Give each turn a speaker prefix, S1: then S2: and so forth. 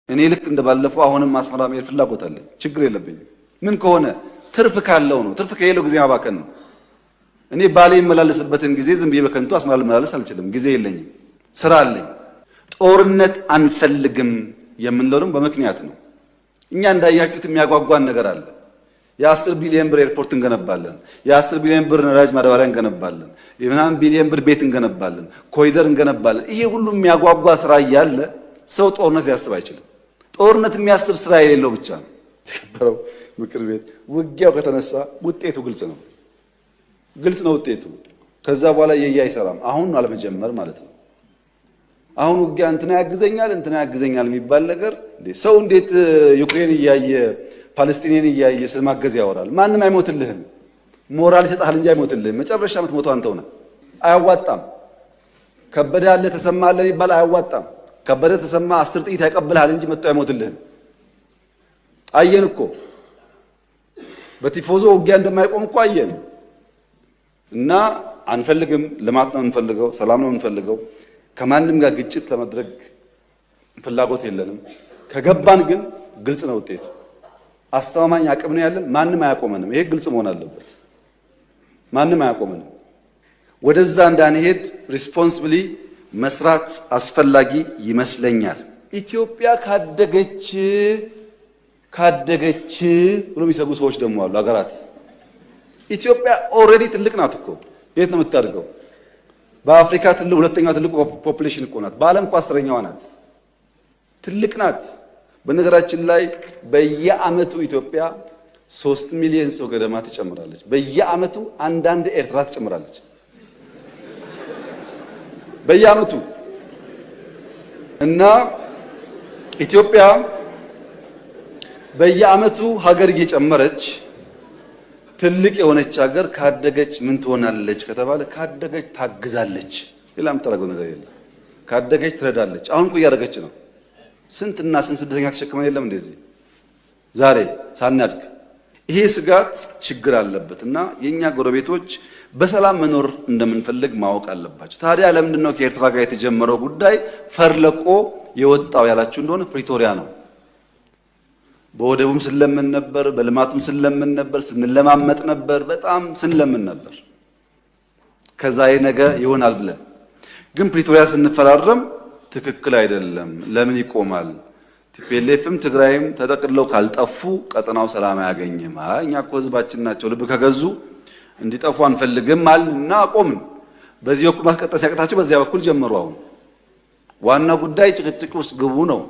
S1: እኔ ልክ እንደባለፈው አሁንም አስመራ መሄድ ፍላጎት አለኝ። ችግር የለብኝም። ምን ከሆነ ትርፍ ካለው ነው። ትርፍ ከሌለው ጊዜ ማባከን ነው። እኔ ባሌ የመላለስበትን ጊዜ ዝም ብዬ በከንቱ አስመራ ልመላለስ አልችልም። ጊዜ የለኝም፣ ስራ አለኝ። ጦርነት አንፈልግም የምንለው ደግሞ በምክንያት ነው። እኛ እንዳያችሁት የሚያጓጓን ነገር አለ። የ10 ቢሊዮን ብር ኤርፖርት እንገነባለን። የ10 ቢሊዮን ብር ነዳጅ ማዳበሪያ እንገነባለን። የምናምን ቢሊዮን ብር ቤት እንገነባለን። ኮሪደር እንገነባለን። ይሄ ሁሉ የሚያጓጓ ስራ እያለ ሰው ጦርነት ሊያስብ አይችልም። ጦርነት የሚያስብ ስራ የሌለው ብቻ ነው። የተከበረው ምክር ቤት፣ ውጊያው ከተነሳ ውጤቱ ግልጽ ነው። ግልጽ ነው ውጤቱ። ከዛ በኋላ የየ አይሰራም። አሁን አለመጀመር ማለት ነው። አሁን ውጊያ እንትና ያግዘኛል፣ እንትና ያግዘኛል የሚባል ነገር፣ ሰው እንዴት ዩክሬን እያየ፣ ፓለስቲኔን እያየ ስለማገዝ ያወራል? ማንም አይሞትልህም። ሞራል ይሰጥሃል እንጂ አይሞትልህም። መጨረሻ የምትሞተው አንተው ነህ። አያዋጣም። ከበደ አለ፣ ተሰማ አለ የሚባል አያዋጣም። ከበደ ተሰማ 10 ጥይት ያቀብልሃል እንጂ መጥቶ አይሞትልህም። አየን እኮ፣ በቲፎዞ ውጊያ እንደማይቆም እኮ አየን። እና አንፈልግም። ልማት ነው የምንፈልገው፣ ሰላም ነው የምንፈልገው። ከማንም ጋር ግጭት ለማድረግ ፍላጎት የለንም። ከገባን ግን ግልጽ ነው ውጤቱ። አስተማማኝ አቅም ነው ያለን። ማንም አያቆመንም። ይሄ ግልጽ መሆን አለበት። ማንም አያቆመንም። ወደዛ እንዳንሄድ responsibly መስራት አስፈላጊ ይመስለኛል። ኢትዮጵያ ካደገች ካደገች ብሎ የሚሰጉ ሰዎች ደግሞ አሉ። ሀገራት ኢትዮጵያ already ትልቅ ናት እኮ፣ የት ነው የምታድገው? በአፍሪካ ትልቅ ሁለተኛው ትልቅ population እኮ ናት። በዓለም እኮ 10ኛዋ ናት። ትልቅ ናት። በነገራችን ላይ በየዓመቱ ኢትዮጵያ 3 ሚሊዮን ሰው ገደማ ትጨምራለች። በየዓመቱ አንዳንድ ኤርትራ ትጨምራለች። በየዓመቱ። እና ኢትዮጵያ በየዓመቱ ሀገር እየጨመረች ትልቅ የሆነች ሀገር ካደገች ምን ትሆናለች ከተባለ፣ ካደገች ታግዛለች። ሌላ የምታደርገው ነገር የለም። ካደገች ትረዳለች። አሁን እኮ እያደረገች ነው። ስንትና ስንት ስደተኛ ተሸክመን የለም እንደዚህ ዛሬ ሳናድግ? ይሄ ስጋት ችግር አለበት እና የኛ ጎረቤቶች በሰላም መኖር እንደምንፈልግ ማወቅ አለባቸው። ታዲያ ለምንድን ነው ከኤርትራ ጋር የተጀመረው ጉዳይ ፈርለቆ የወጣው ያላችሁ እንደሆነ፣ ፕሪቶሪያ ነው። በወደቡም ስንለምን ነበር፣ በልማቱም ስንለምን ነበር፣ ስንለማመጥ ነበር፣ በጣም ስንለምን ነበር። ከዛ ነገ ይሆናል ብለን ግን ፕሪቶሪያ ስንፈራረም ትክክል አይደለም፣ ለምን ይቆማል? TPLF ም ትግራይም ተጠቅልለው ካልጠፉ ቀጠናው ሰላም አያገኝም። እኛ እኮ ህዝባችን ናቸው፣ ልብ ከገዙ እንዲጠፉ አንፈልግም አልን እና አቆምን። በዚህ በኩል ማስቀጠል ሲያቅታቸው በዚያ በኩል ጀመሩ። አሁን ዋና ጉዳይ ጭቅጭቅ ውስጥ ግቡ ነው።